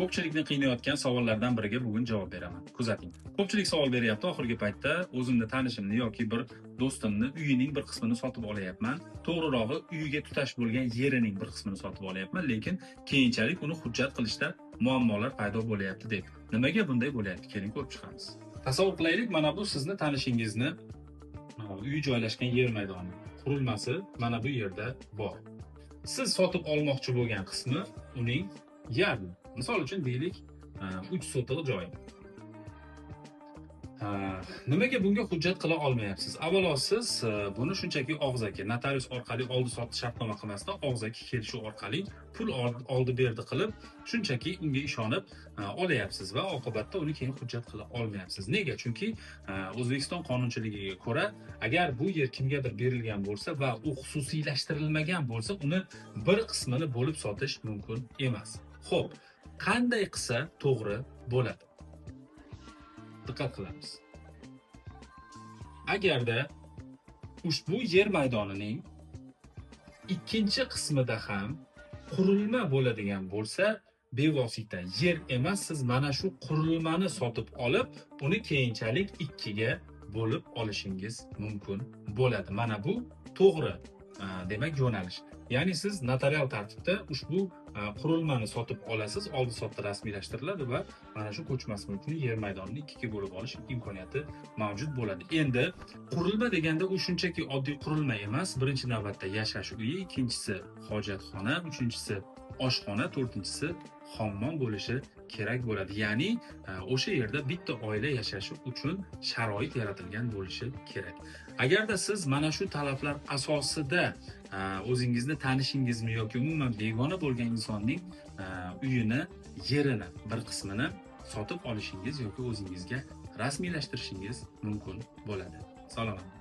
Ko'pchilikni qiynayotgan savollardan biriga bugun javob beraman. Kuzating. Ko'pchilik savol beryapti oxirgi paytda o'zimni tanishimni yoki bir do'stimni uyining bir qismini sotib olyapman. To'g'rirog'i uyiga tutash bo'lgan yerining bir qismini sotib olyapman, lekin keyinchalik uni hujjat qilishda muammolar paydo bo'lyapti deb. Nimaga bunday bo'lyapti? Keling ko'rib chiqamiz. Tasavvur qilaylik, mana bu sizni tanishingizni uyi joylashgan yer maydoni. Qurilmasi mana bu yerda bor. Siz sotib olmoqchi bo'lgan qismi uning yarmi. Misol uchun deylik, 3 sotix joy. Nimaga bunga hujjat qila olmayapsiz? Avvalo siz buni shunchaki og'zaki notarius orqali oldi-sotdi shartnoma qilmasdan og'zaki kelishuv orqali pul oldi berdi qilib, shunchaki unga ishonib olyapsiz va oqibatda uni keyin hujjat qila olmayapsiz. Nega? Chunki O'zbekiston qonunchiligiga ko'ra, agar bu yer kimgadir berilgan bo'lsa va u xususiylashtirilmagan bo'lsa, uni bir qismini bo'lib sotish mumkin emas. Xo'p, qanday qilsa to'g'ri bo'ladi? Diqqat qilamiz. Agarda ushbu yer maydonining ikkinchi qismida ham qurilma bo'ladigan bo'lsa, bevosita yer emas, siz mana shu qurilmani sotib olib, uni keyinchalik ikkiga bo'lib olishingiz mumkin bo'ladi. Mana bu to'g'ri, demak yo'nalish. Ya'ni siz notarial tartibda ushbu qurilmani sotib olasiz, oldi-sotdi rasmiylashtiriladi va mana shu ko'chmas mulkni yer maydonini ikkiga bo'lib olish imkoniyati mavjud bo'ladi. Endi qurilma deganda u shunchaki oddiy qurilma emas. Birinchi navbatda yashash uyi, ikkinchisi hojatxona, uchinchisi oshxona, to'rtinchisi hammom bo'lishi kerak bo'ladi. Ya'ni o'sha yerda bitta oila yashashi uchun sharoit yaratilgan bo'lishi kerak. Agarda siz mana shu talablar asosida o'zingizni tanishingizmi yoki umuman begona bo'lgan insonning uyini, yerini bir qismini sotib olishingiz yoki o'zingizga rasmiylashtirishingiz mumkin bo'ladi. Salomat.